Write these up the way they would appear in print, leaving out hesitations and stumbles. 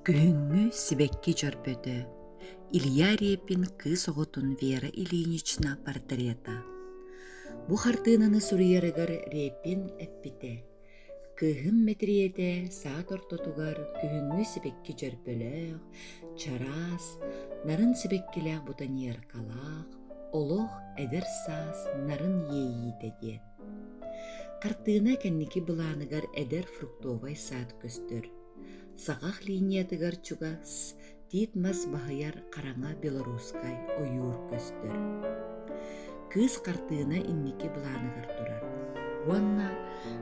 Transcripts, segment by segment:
Күһүҥҥү сибэкки дьөрбөтө Илья Репин кыыс оҕотун Вера Ильинична портрета. Бу хартыынаны суруйарыгар Репин эппитэ: «Кыыһым мэтириэтэ саат ортотугар күһүҥҥү сибэкки дьөрбөлөөх, чараас, нарын сибэккилээх бутоньеркалаах, олох эдэр саас нарын иэйиитэ» диэн. Хартыына кэнники былааныгар эдэр фруктовай саад көстөр. Саҕах линиятыгар чугас тиит мас баһыйар хараҥа белорусскай ойуур көстөр. Кыыс хартыына инники былааныгар турар уонна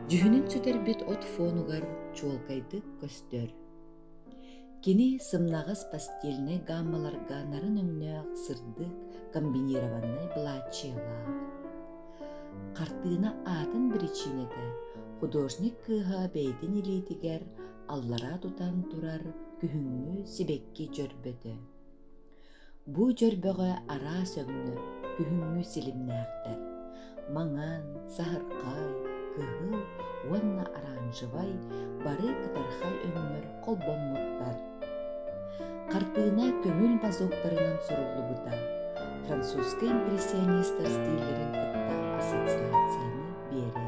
дьүһүнүн сүтэрбит от фонугар чуолкайдык көстөр. Кини сымнаҕас постельнай гаммаларга нарын өҥнөөх сырдык комбинированнай былааччыйалаах. Хартыына аатын биричиинэтэ художник кыыһа бэйэтин илиитигэр аллараа тутан турар күһүҥҥү сибэкки дьөрбөтө. Бу дьөрбөҕө араас өҥнөр күһүҥҥү силимнээхтэр: маҥан, саһархай, кыһыл уонна оранжевай бары кытархай өҥнөр холбоммуттар. Хартыына көҥүл мазоктарынан суруллубута, французскай импрессионистар стиллэрин кытта ассоциацияны биэрэр.